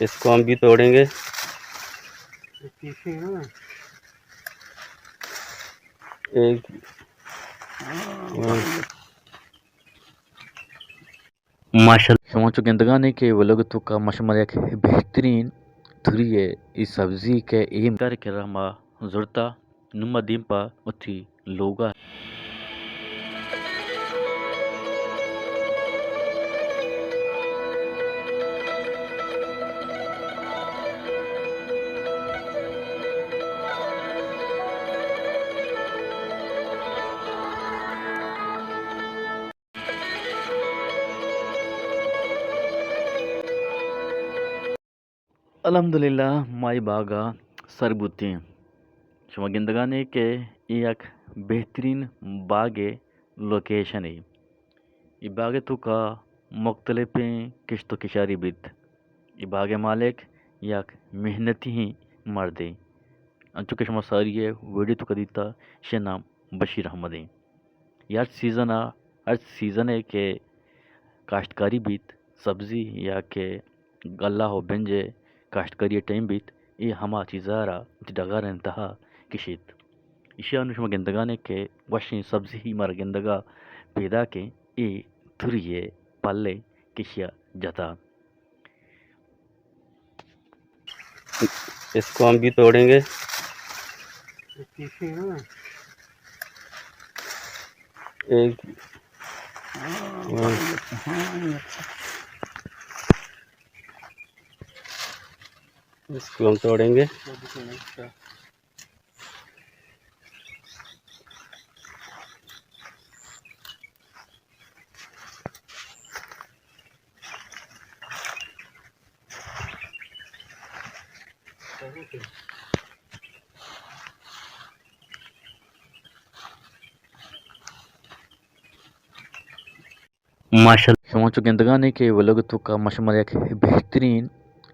اس کو ہم بھی توڑیں گے۔ ایک، ماشاءاللہ، شما چو گندگانے کہ ولوگ توکا ما شما یک بہترین تھری ءِ اے سبزی کہ اے کر کرا ما زرتا، نوں ما دیم پہ وتی لوگا۔ الحمدللہ، ما اے باغا سر بوتیں۔ شما گندگانے کہ اے یک بہترین باغ ءِ لوکیشنے۔ اے باغ ءِ توکا مختلفیں کشت و کشاری بیت۔ اے باغ ءِ مالک یک محنتی مردے۔ انچو کہ شما ساری ءِ ویڈیو توکا دیتا، شے نام بشیر احمدیں۔ اے ہر سیزن ءَ، ہر سیزن ءَ کہ کاشتکاری بیت، سبزی یا کہ گلہ و بنج ءِ کاشتکاری ءِ ٹائم بیت، اے ہما چیزا را وتی ڈگارانی تہا کشیت۔ ایشی ءَ نوں شما گندگانے کہ وشیں سبزی مارا گندگا پیداکیں، اے تھری ءِ پلے کہ ایشی ءَ جتا۔ اس کو ہم بھی توڑیں گے۔ ایک، اس کو ہم توڑیں گے۔ ماشاءاللہ، شما چو گندگانے کہ ولوگ توکا ما شما یک بہترین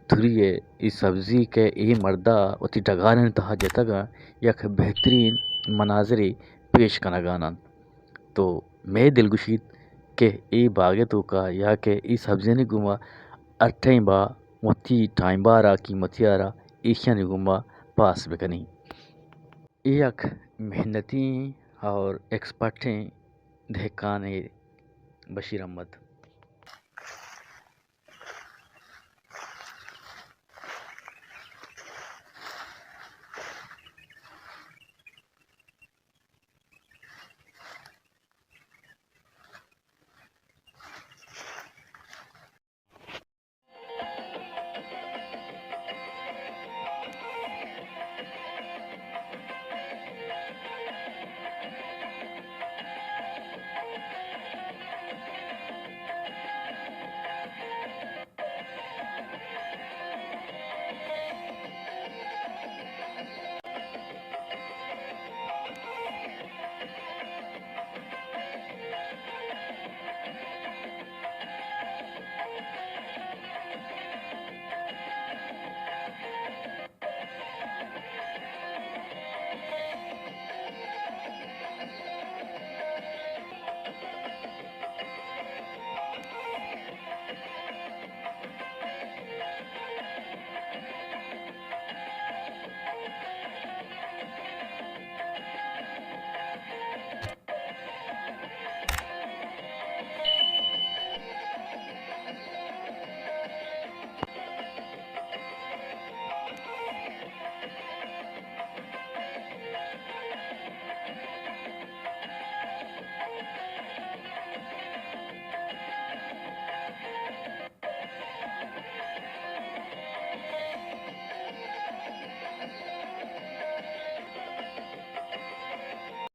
تھری ءِ اے سبزی کہ اے مردا وتی ڈگارانی تہا جتگا، یک بہترین مناظرے پیش کنگانن۔ تو مئے دل گوشیت کہ اے باغ ءِ توکا یا کہ اے سبزیانی گوما ہر ٹائم با وتی ٹائم بارا، قیمتیارا ایشانی گوما پاس بکنیں۔ اے یک محنتی اور ایکسپرٹیں دہکانے بشیر احمد۔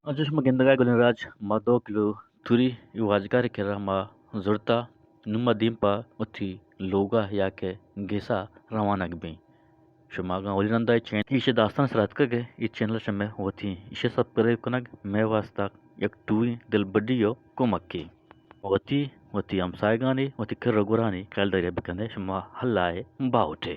انچوش ما گندگا گلیں راج، ما دو کلو توری واجکار کرا ما زرتا، نوں ما دیم پہ وتی لوگا یا کہ گسا روانگ بیں۔ شما اگاں اولی رندا اے چین-، ایشی داستان سرا اتکگ ئے، اے چینل شمئے وتی، ایشی سبسکرائب کنگ مئے واسطہ یک ٹوئیں دلبڈی و کمکے۔ وتی، وتی ہمسایگانی، وتی کر و گرانی خیالداری بکن ئے، شما اللہ ءِ باہوٹ ئے۔